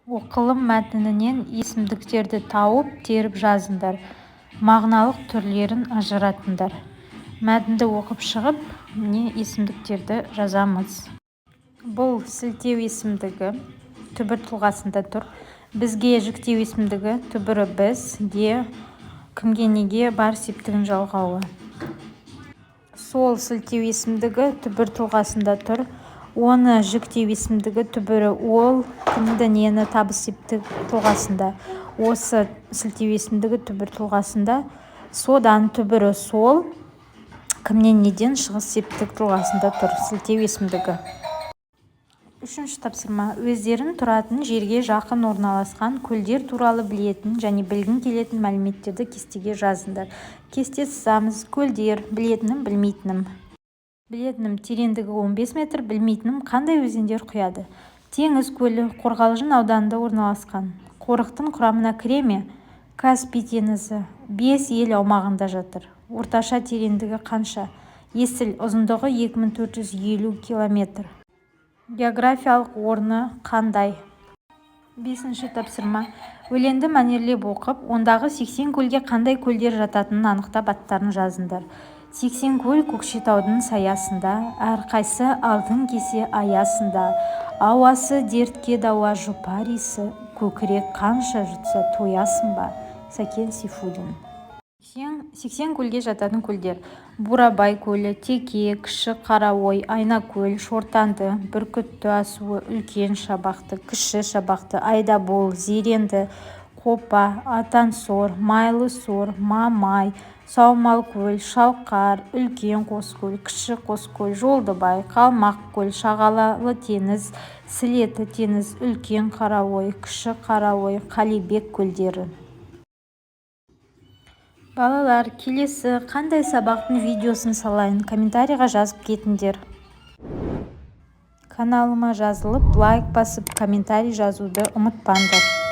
Оқылым мәтінінен есімдіктерді тауып, теріп жазыңдар, мағыналық түрлерін ажыратыңдар. Мәтінді оқып шығып, міне, есімдіктерді жазамыз. Бұл сілтеу есімдігі, түбір тұлғасында тұр. Бізге жіктеу есімдігі, түбірі біз, ге, кімге, неге, бар септігін жалғауы. Сол сілтеу есімдігі, түбір тұлғасында тұр. Оны жіктеу есімдігі, түбірі ол, кімді, нені, табыс септік тұлғасында. Осы сілтеу есімдігі түбір тұлғасында. Содан түбірі сол, кімнен, неден, шығыс септік тұлғасында тұр сілтеу есімдігі. Үшінші тапсырма. Өздерің тұратын жерге жақын орналасқан көлдер туралы білетін және білгің келетін мәліметтерді кестеге жазыңдар. Кесте сызамыз. Көлдер: білетінім, білмейтінім. Білетінім: тереңдігі 15 метр. Білмейтінім: қандай өзендер құяды? Теңіз көлі Қорғалжын ауданында орналасқан. Қорықтың құрамына кіре ме? Каспий теңізі бес ел аумағында жатыр. Орташа тереңдігі қанша? Есіл ұзындығы 2450 километр. Географиялық орны қандай? Бесінші тапсырма. Өлеңді мәнерлеп оқып, ондағы 80 көлге қандай көлдер жататынын анықтап, аттарын жазыңдар. 80 көл Көкшетаудың саясында, әрқайсы алтын кесе аясында. Ауасы дертке дауа, жұпар иісі, көкірек қанша жұтса, тоясың ба? Сәкен Сейфуллин. 80 көлге жататын көлдер: Бурабай көлі, Теке, Кіші Қараой, Айнакөл, Шортанды, Бүркітті асуы, Үлкен Шабақты, Кіші Шабақты, Айдабол, Зеренді, Қопа, Атансор, Майлысор, Мамай, Саумалкөл, Шалқар, Үлкен Қоскөл, Кіші Қоскөл, Жолдыбай, Қалмақкөл, Шағалалы теңіз, Сілеті теңіз, Үлкен Қараой, Кіші Қараой, Қалибек көлдері. Балалар, келесі қандай сабақтың видеосын салайын? Комментарийға жазып кетіңдер. Каналыма жазылып, лайк басып, комментарий жазуды ұмытпаңдар.